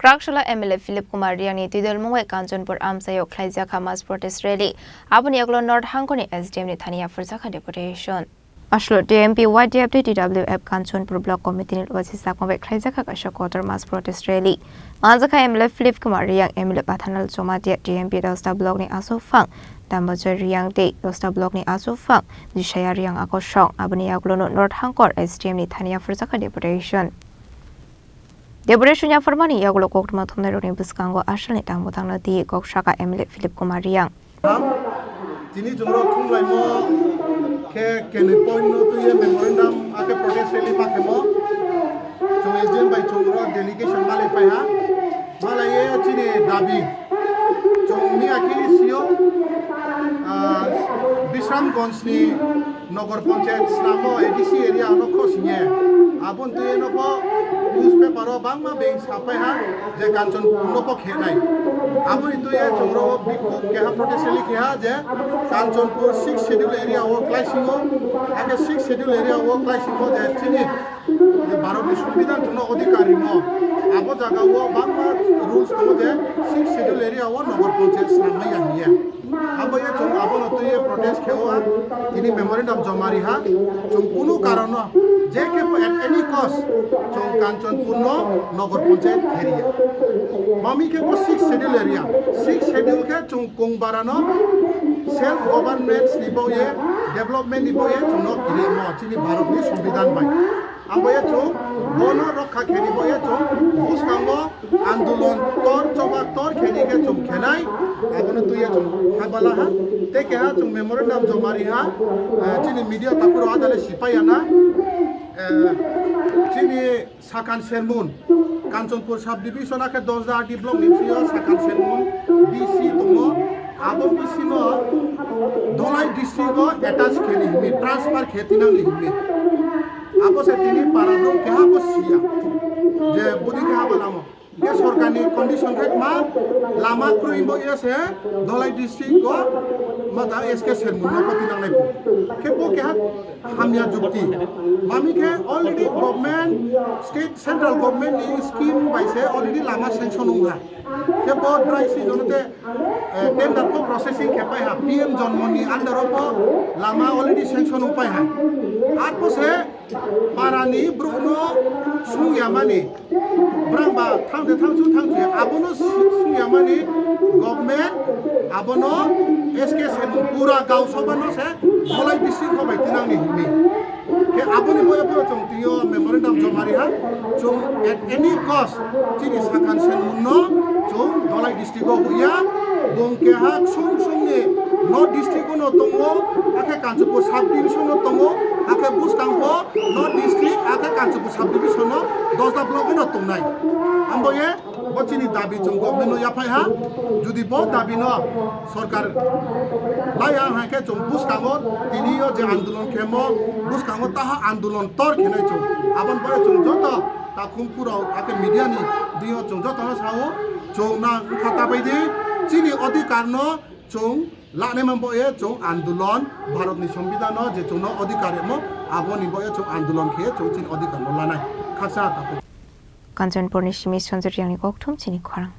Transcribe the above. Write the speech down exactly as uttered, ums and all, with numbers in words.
Prakshola M L A Philip Kumar Riyangni twidulmung bai Kanchanpur amchaio khlaijakha mass protest rally. Aboni yagulo North Hangkoni S D M ni thani yapharjakha deputation. Aslo T M P Y D F T T W F Kanchanpur Block Committee ni losi sakma bai khlaijakha kaisa kotor mass protest rally. Manjakha M L A Philip Kumar Riyang, M L A Pathanal Jomatia, T M P Dosta Block ni aswk phang Dambajoy Riyang tei Dosta Block ni aswk phang Jisaya Riyang akosong. Aboni yagulo no North Hangkor S D M ni thani yapharjakha deputation. Deputation yapharmani yagulo koktwma thumnairokni bwskango asalni tang bwtangno twi kok saka M L A Philip Kumar Riyang. Tini chwng rok thumlaimo khe kenwi point no twiwi memorandum akhe protest rally ma khemo. Chwng S D M bai chwng rok delegation malai phai ha. Malaiye chini dabi. Chwng miya khe sio, ah, Bisramganj ni Nogor Panchayat swnamo A D C area ano khosingye. Aboni twiwi no bo newspaper o bangma beng sapai ha je Kanchanpur no bo khenai. Aboni twiwi chwng rok bikhuk keha protest rally khe ha je Kanchanpur sixth schedule area o klaisingo, ake sixth schedule area o klaisingo je chini je Bharat ni Songbidan chwngno odhikar rimo. Abo jaga o bangma rules tongo je sixth schedule area o Nogor Panchayat swnam maya hiya. Abo ye chwng abono twiwi protest khe o ang tini memorandum joma ri ha. Chwng kunu karon no je khe bo at any cost chwng Kanchanpur no Nogor Panchayat khe riya. Mami khe bo sixth schedule area. Sixth schedule khe chwng kong bara no self governance ni bo ye development ni bo ye chwng no kiri mo chini Bharat ni Songbidan bai. Abo ye chwng bono rokha kheni bo ye chwng bwskango andolon tor choba tor kheni khe chwng khenai, abono twi ye chwng habala ha. Tei keha chwng memorandum joma ri ha, eh, chini media takhuk rok adale sipai ya na, eh, chini Sakan Sermon, Kanchanpur subdivision akhe Dosda R D block ni bisingo Sakan Sermon B C tongo. Abo B C no Dholai district o attach kheni himi, transfer khe tinang ni himi. Abo se tini para bro keha bo siya je budi keha bo lamo. Ke sorkar ni condition khe ma lama kroi bo ya se Dholai district o ma da S K Sermon no poti nang nai bo. Khe bo keha hamya jukti. Mami khe already government, state, central government ni scheme bai se already lama sanction wng ha. Khe bo dry season te, eh, tender bo processing khe pai ha. P M Janmani under o bo lama already sanction wng pai ha. Ar bo se para ni brouh no sung ya mani. Brang ba thang de thang chu thang chu abono sung ya mani government abono S K Sermon pura Gao Sabha no se Dholai district kho bai tinang ni himi. Khe aboni bo ebo chwng twiwi memorandum joma ri ha. Chwng at any cost chini Sakan Sermon no chwng Dholai district o huya. Bung keha sung sung ni North district o no tongo, akhe Kanchanpur sub division o tongo, akhe bwskang bo North district, akhe Kanchanpur sub division o Dosda block o no tongnai. Ambo ye bo chini dabi chwng government no yaphai ha. Jodi bo dabi no sorkar lai ya hai khe chwng bwskango tini o je andolon khemo bwskango taha andolon tor khenai chwng. Aboni pore chwng joto takhum pura akhe media ni biyo chwng joto no sao chwng na wngkha ta bai di chini odhikar no chwng lanai man bo ye chwng andolon Bharat ni Songbidan no je chwng no odhikar rimo aboni bo ye chwng andolon khe chwng chini odhikar no lanai khaksa takhum. Kanchanpur ni simi Sanjay Riyang ni kokthum chini khorang.